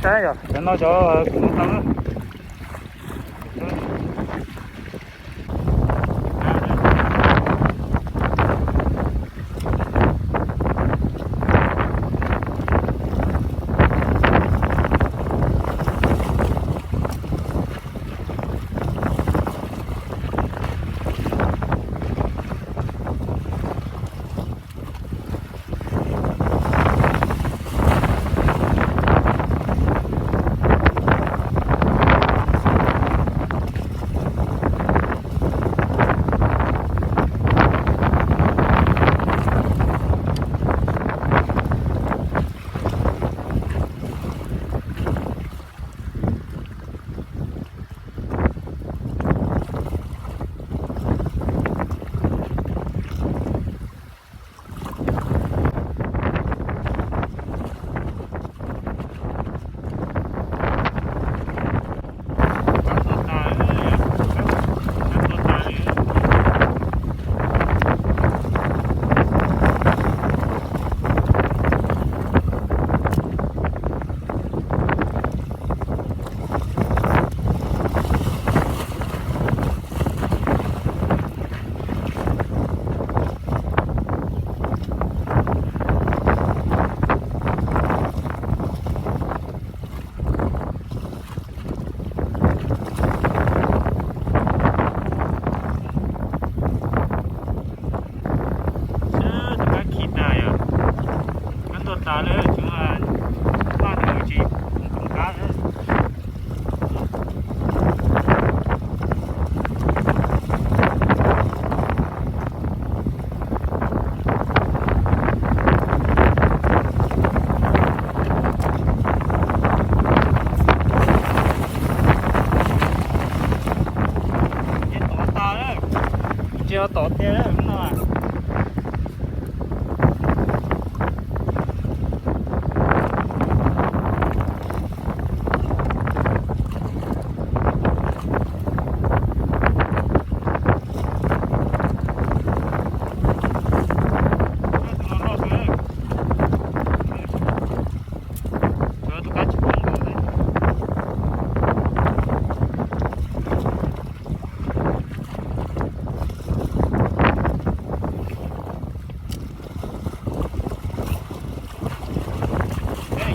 Saib yog cov no cov kuv mus tau na. Tus kab khi tas yog kab ntuag tas lawm, tsis muaj tus tsis tus kab lawm. Tsis tau tom tiag no.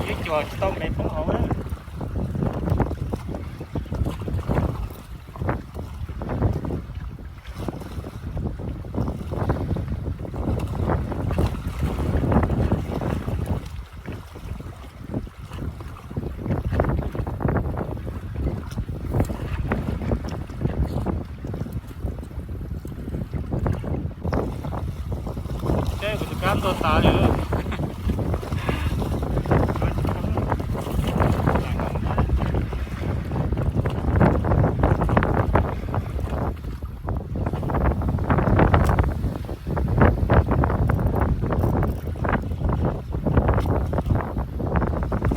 Yeej cuag tsis tau npe poob hauv. Seb kuv tus kab ntuag tas li.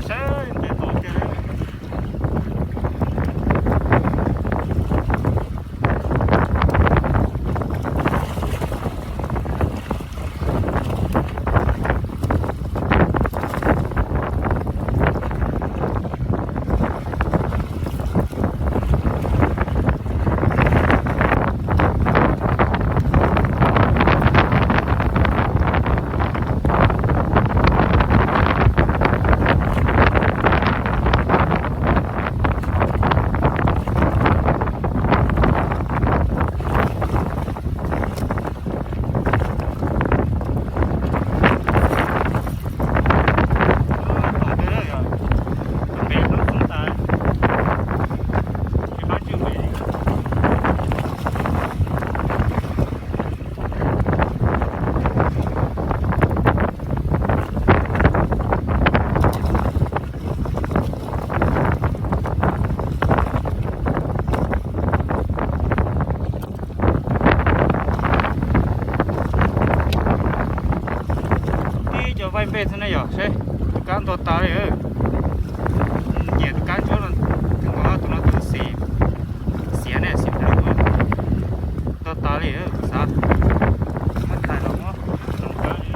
Seb ntev tos kiag. Tib co vaij npej xwb ne yog seb tus kab ntuag tas li. Nyiam tus kab ntsuab no, tus no tus no tus xim, xiav ne xiav ntuag tas li xav. Muab thais los muab. Zoo kab li.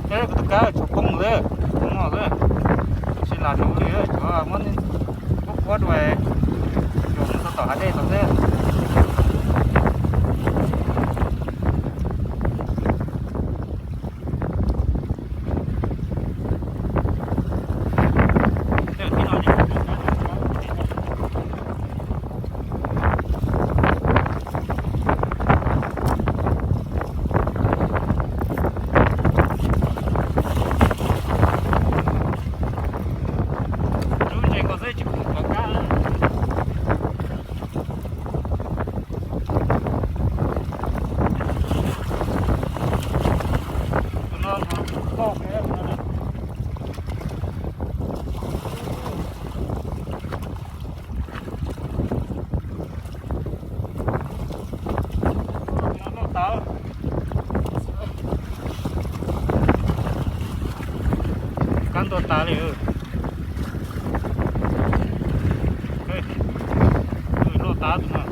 Kuv tus kab tshuav poob lawm, poob no lawm. Tsis lam rau li, tsuav muab kuab kuab rau, tsuas mus txog tom hav dej tod xwb. Lub ntses ko xwb tsis pom kab. Kab ntua tas li. Loj tas tus no.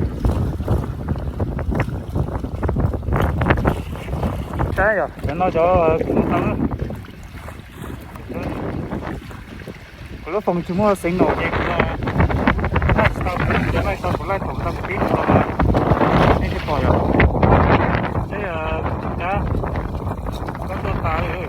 Saib yog cov no cov kuv tau. Kuv lub foos tsis muaj xeev naum ces kuv laij tsis tau, kuv laij tau kuv laij thaum tau kuv pib no los nej thiaj pom yom. Saib kab, kab ntua tas li.